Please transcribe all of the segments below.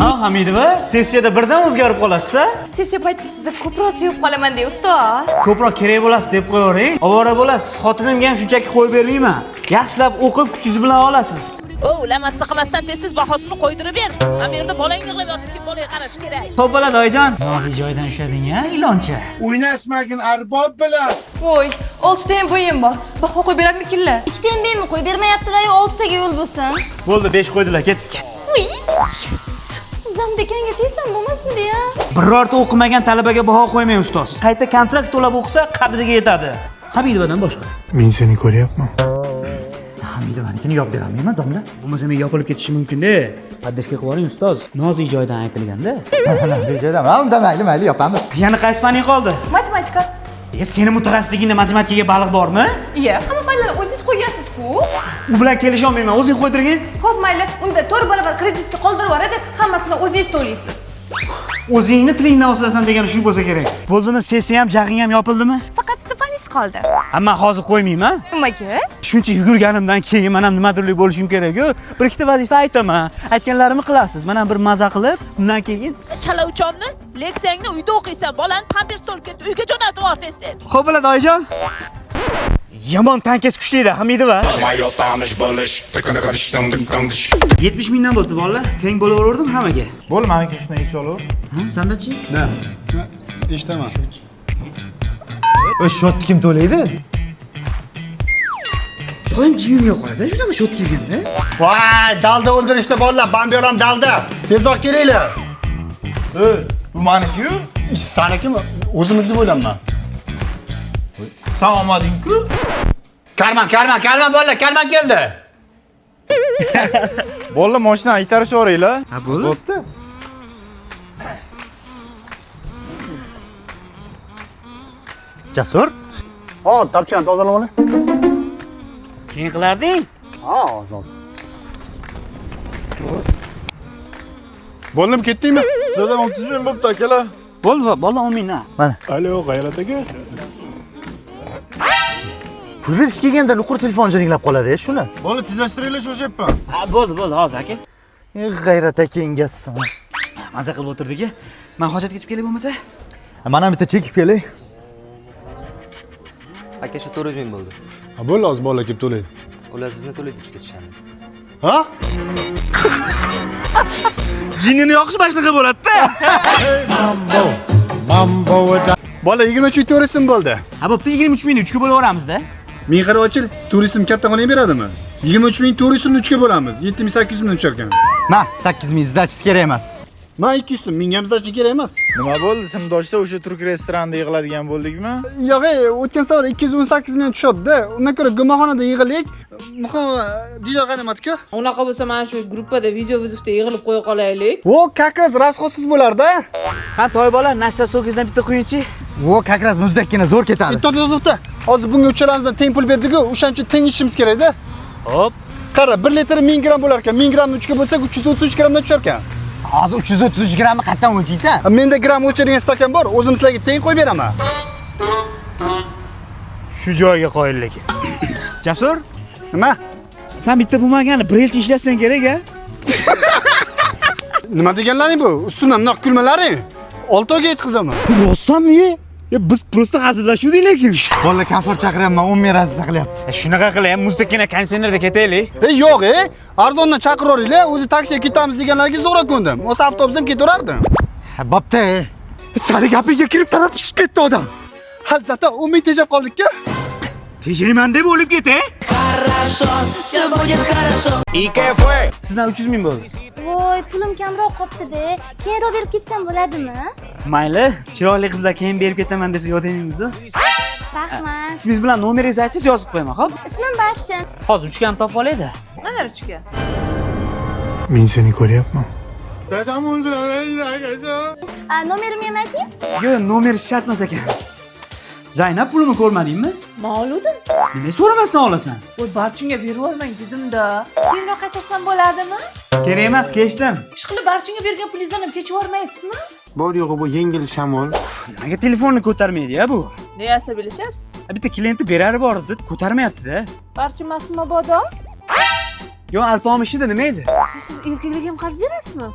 Ha, Hamidova, sessiyada birdan o'zgarib qolasiz-a? Sessiya payti sizni ko'proq sevib qolaman de, ustoz. Ko'proq kerak bo'lasiz deb qo'yavering. Ovora bo'lasiz. Xotinimga ham shunchaki qo'yib bermayman. Yaxshilab o'qib, kuchingiz bilan olasiz. O, ular qilmasdan tez-tez bahosini qo'ydirib ber. Mana bu yerda bolang yig'lab yotibdi, kim bolaga qarash kerak. Xo'p bo'ladi, oyijon. Nozik joydan ushlading, a, iloncha. O'ynashmagin arbob bilan. Voy, oltita MBM bor. Baho qo'yib berarmikinlar? Ikkita MBMni qo'yib bermayaptilar-yu, oltitaga yo'l bo'lsin. Bo'ldi, 5 qo'ydilar, ketdik. Uy, yes. Zamdekanga tegsam bo'lmasmidi ya? Birorta o'qimagan talabaga baho qo'ymang, ustoz. Qayta kontrakt to'lab o'qisa, qadriga yetadi. Hamidovadan boshqa. Men seni ko'ryapman. Hamidovanikini yopib berolmayman, domla. Bo'lmasa men yopilib ketishi mumkin-da. Поддержка qilib yuboring, ustoz. Nozik joydan aytilganda. Nozik joydan. Ha, unda mayli, mayli yopamiz. Yana qaysi faning qoldi? Matematika. E, seni mutaxassisligingda matematikaga baliq bormi? Iya, hamma fanlarni o'zingiz qo'yasiz-ku. U bilan kelisha olmayman. O'zing qo'ydirgin. Xo'p, mayli, unda 4 barobar kreditga qoldirib yuboradi, hammasini o'zingiz to'laysiz. O'zingni tilingdan osilasan degani shu bo'lsa kerak. Bo'ldimi? Sessiya ham, jag'ing ham yopildimi? Faqat sizni faningiz qoldi. Ha, men hozir qo'ymayman. Nimaga? Shuncha yugurganimdan keyin men ham nimadirlik bo'lishim kerak-ku. Bir ikkita vazifa aytaman. Aytganlarimni qilasiz. Men ham bir maza qilib, undan keyin Chala uchonni leksiyangni uyda o'qiysan, bolani pampers to'lib ketdi, uyga jo'natib yubor tez-tez. Xo'p bo'ladi, oyijon. Yomon tankes kuchli-da, Hamidova. Tanish bilish, 70 mingdan bo'ldi bolalar. Teng bo'laverdim hammaga. Bo'l, meniki shundan ichib olaver. Ha, sandachi? Da. Eshitaman. O'sh shotni kim to'laydi? Doim jinnimga qoladi shunaqa shot kelganda. Voy, dalda o'ldirishdi bolalar, bambiyor ham dalda. Tezroq kelinglar. Ey, bu meniki-yu. Ish sanikimi? O'zimniki deb o'ylayman. Sen olmading-ku. Karman, karman, karman bolalar, karman keldi. Bolalar mashinani itarishib yuboringlar. Ha, bo'ldi. Bo'pti. Jasur? Ha, topchani tozalab olay. Keyin qilarding? Ha, hozir hozir. Bo'ldimi, ketdingmi? Sizlardan 30 ming bo'pti, akalar. Bo'ldi, bo'ldi 10 mingdan. Alo, G'ayrat aka. Pul berish kelganda nuqur telefon jiringlab qoladi, shuni. Bola tezlashtiringlar, shoshyapman. Ha, bo'ldi, bo'ldi, hozir aka. G'ayrat akangasin. Maza qilib o'tirdik-a. Men hojatga chiqib kelay bo'lmasa. Mana bitta chekib kelay. Aka, shu 400 ming bo'ldi. Ha, bo'ldi, hozir bolalar kelib to'laydi. Ular sizni to'laydi deb ketishadi. Ha? Jinnini yoqish mana shunaqa bo'ladi-da. Bola 23 ming 400 so'm bo'ldi. Ha, bo'pti, 23 mingni 3 ga bo'laveramiz-da. Ming qarab ochil, turizm katta xonang beradimi? 23 ming 400 so'mni 3 ga bo'lamiz. 7800 so'mdan tushar ekan. Ma, 8 ming сдача si kerak emas. Men 200 so'm, mingga ham сдача kerak emas. Nima bo'ldi? Simdoshda o'sha turk restoranda yig'iladigan bo'ldikmi? Yo'q, o'tgan safar 218 ming tushadi-da. Undan ko'ra gumoxonada yig'ilik. Muhimi, diydor qaynamatku. Unaqa bo'lsa mana shu gruppada video вызов da yig'ilib qo'ya qolaylik. O, как раз расход siz bo'lar-da. Ha, toy bola, nashta sokingizdan bitta quyingchi. O, как раз muzdakkina zo'r ketadi. To'xta, to'xta. Hozir bunga uchalamizdan teng pul berdik-ku, o'shaning uchun teng ichishimiz kerak-da. Hop. Qara, 1 litr 1000 gramm bo'lar ekan. 1000 grammni 3 ga bo'lsak 333 grammdan tushar ekan. Hozir 333 grammni qayerdan o'lchaysan? Menda gramm o'lchaydigan stakan bor, o'zim sizlarga teng qo'yib beraman. Shu joyga qo'yil lekin. Jasur, Nima? sen bitta bo'lmagani bir yilcha ishlatsan kerak a? Nima deganlaring bu? Ustimdan bunaqa kulmalaring. 6 oyga yetkazaman. Rostdanmi? Ya biz просто hazillashuvdik lekin. Bolalar komfort chaqiryapman, 10 ming razza qilyapti. Shunaqa qilib ham muzdakkina konditsionerda ketaylik. Ey, yo'q, ey. Arzondan chaqiraveringlar, o'zi taksiga ketamiz deganlarga zo'ra ko'ndim. O'zi avtobus ham ketaverardim. Ha, bo'pti. Sani gapingga kirib talab pishib ketdi odam. Ha, зато 10 ming tejab qoldik-ku. Tejayman deb o'lib ket, e? Sizdan 300 ming bo'ldi. Voy, pulim kamroq qolibdi-da. Keyinroq berib ketsam bo'ladimi? Mayli, chiroyli qizlar keyin berib ketaman desa yo'q demaymiz-ku. Rahmat. Ismingiz bilan nomeringizni aytsangiz yozib qo'yaman, xo'p? Ismim Barchin. Hozir ruchkamni topib olayda. Mana ruchka. Men seni ko'ryapman. Dadam o'ldiradi. Nomerimni ham ayting. Yo'q, nomer shart emas ekan. Zaynab, pulimni ko'rmadingmi? Men oluvdim. Nima so'ramasdan olasan? Voy, Barchinga berib yubormang dedim-da. Keyinroq qaytarsam bo'ladimi? Kerak emas, kechdim. Ishqilib Barchinga bergan pulingizdan ham kechib yubormaysizmi? Bor yo'g'i bu yengil shamol. Nimaga telefonni ko'tarmaydi ya bu? Nega asabiylashyapsiz? Bitta klientni berari bor edi, ko'tarmayapti-da. Barchin emasmi mabodo? Yo'q, Alpomishida nima edi? Siz erkaklarga ham qarz berasizmi?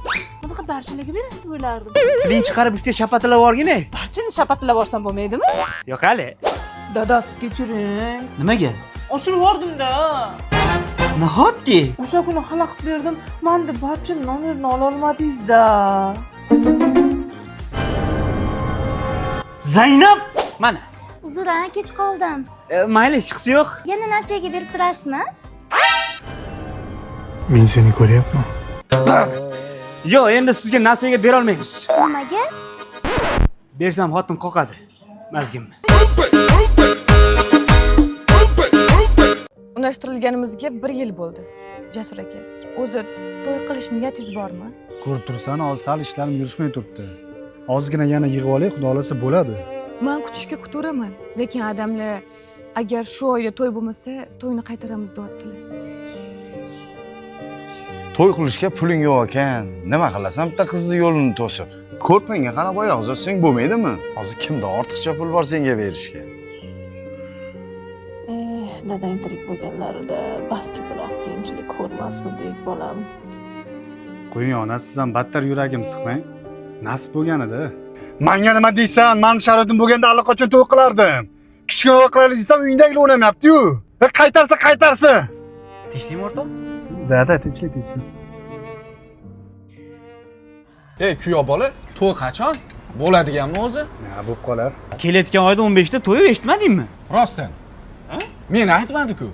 Men faqat barchalarga berasiz deb o'ylardim. Tilingni chiqarib bitta shapatilab yuborgin. Barchani shapatilab yuborsam bo'lmaydimi? Yo'q hali. Dadasi kechiring. Nimaga? Oshirib yubordim-da. Nahotki? O'sha kuni xalaqit berdim. Menda barcha nomerini ololmadingiz-da. Zaynab! Mana. Uzr, a, kech qoldim. Mayli, hechqisi yo'q. Yana nasiyaga berib turasizmi? Men seni ko'ryapman. Yo'q, endi sizga nasiyaga bera olmaymiz. Nimaga? Bersam xotin qoqadi. Mazgimni. Unashtirilganimizga 1 yil bo'ldi. Jasur aka, o'zi to'y qilish niyatingiz bormi? Ko'rib tursan, hozir sal ishlarim yurishmay turibdi. Ozgina yana yig'ib olay, xudo xolasa bo'ladi. Men kutishga kuturaman, lekin adamlar agar shu oyda to'y bo'lmasa, to'yni qaytaramiz deyaptilar. To'y qilishga puling yo'q ekan. Nima qilasan bitta qizni yo'lini to'sib? Ko'rpangga qarab oyoq uzatsang bo'lmaydimi? Hozir kimda ortiqcha pul bor senga berishga? Dadang tirik bo'lganlarida balki bunaqa qiyinchilik ko'rmasmidik bolam. Qo'ying ona, siz ham battar yuragim siqmang. Nasib bo'lganida. Menga nima deysan? Meni sharoitim bo'lganda allaqachon to'y qilardim. Kichkinaroq qilaylik desam uyingdagilar o'ynamayapti-yu. Qaytarsa qaytarsin. Tinchlikmi o'rtoq? Dada, tinchlik, tinchlik. Ey, kuyov bola, to'y qachon bo'ladiganmi o'zi? Ha, bo'lib qolar. Kelayotgan oyda 15 ta to'y eshitmadingmi? Rostdan. Men aytmadi-ku.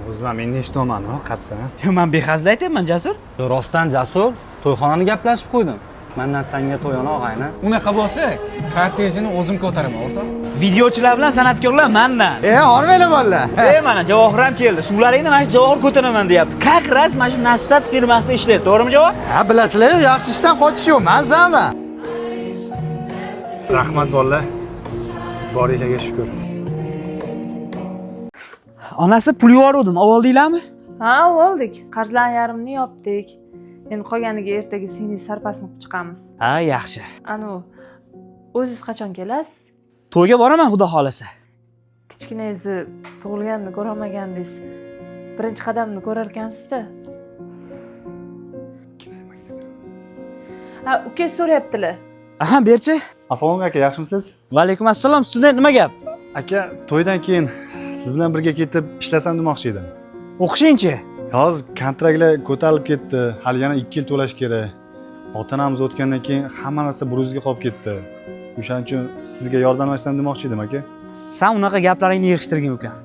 O'zim ham endi eshityapman, qayerdan? Yo'q, men behazil aytyapman, Jasur. Rostdan Jasur, to'yxonani gaplashib qo'ydim. Mendan senga to'yona og'ayni. Unaqa bo'lsa, kortejini o'zim ko'taraman, o'rtoq. Videochilar bilan san'atkorlar mendan. Hormanglar bolalar. Mana Javohir ham keldi. Suvlaringni mana shu Javohir ko'taraman deyapti. Как раз mana shu Nassat firmasida ishlaydi, to'g'rimi Javohir? Ha, bilasizlar, yaxshi ishdan qochish yo'q, mazami. Rahmat bolalar. Boringlarga shukur. Onasi pul yuboruvdim, oldinglarmi? Ha, oldik. Qarzlarning yarmini yopdik. Endi qolganiga ertaga singlingiz sarpasini qilib chiqamiz. Ha, yaxshi. Anu, o'zingiz qachon kelasiz? To'yga boraman, xudo xolasa. Kichkinangizni tug'ilganini ko'rolmagandingiz. Birinchi qadamni ko'rarkansiz-da. Ha, uka so'rayaptilar. Aha, berchi. Assalomu aka, yaxshimisiz? Va alaykum assalom, student, nima gap? Aka, to'ydan keyin siz bilan birga ketib ishlasam demoqchi edim. O'qishingchi? Hozir kontraktlar ko'tarilib ketdi. Hali yana 2 yil to'lash kerak. Ota-onamiz o'tgandan keyin hamma narsa bir o'ziga qolib ketdi. O'shaning uchun sizga yordamlashsam demoqchi edim aka. Sen unaqa gaplaringni yig'ishtirgin ukam.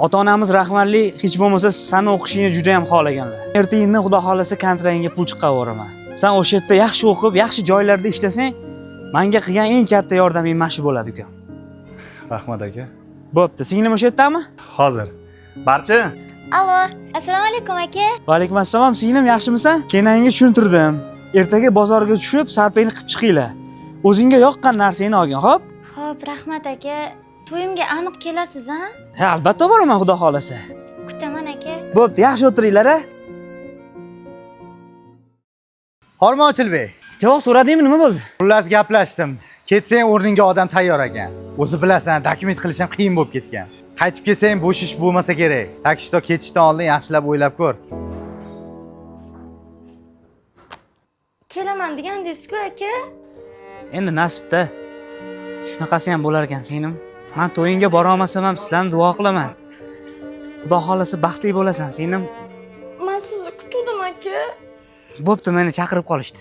Ota-onamiz rahmatli, hech bo'lmasa seni o'qishingni juda ham xohlaganlar. Erta indin xudo xolasa kontraktingga pul chiqarib yuboraman. Sen o'sha yerda yaxshi o'qib, yaxshi joylarda ishlasang, menga qilgan eng katta yordaming mana shu bo'ladi ukam. Rahmat aka. Bo'pti, singlim o'sha yerdami? Hozir. Barcha. Alo, assalomu alaykum aka. Va alaykum assalom, singlim, yaxshimisan? Kenangga tushuntirdim. Ertaga bozorga tushib, sarpangni qilib chiqinglar. O'zingga yoqqan narsangni olgin, xo'p? Xo'p, rahmat aka. To'yimga aniq kelasiz, a? Ha, albatta boraman, xudo xolasa. Kutaman aka. Bo'pti, yaxshi o'tiringlar, a? Horma Ochilbek. Javob so'radingmi, nima bo'ldi? Xullas gaplashdim. Ketsang o'rningga odam tayyor ekan. O'zi bilasan, dokument qilish ham qiyin bo'lib ketgan. Qaytib kelsang bo'sh ish bo'lmasa kerak. Tak что ketishdan oldin yaxshilab o'ylab ko'r. Kelaman degandingiz-ku aka. Endi nasibda. Shunaqasi ham bo'lar ekan, singlim. Men to'yingga bora olmasam ham sizlarni duo qilaman. Xudo xolasa baxtli bo'lasan, singlim. Men sizni kutuvdim aka. Bo'pti, meni chaqirib qolishdi.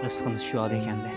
Rizqimiz shu yoqda ekanda.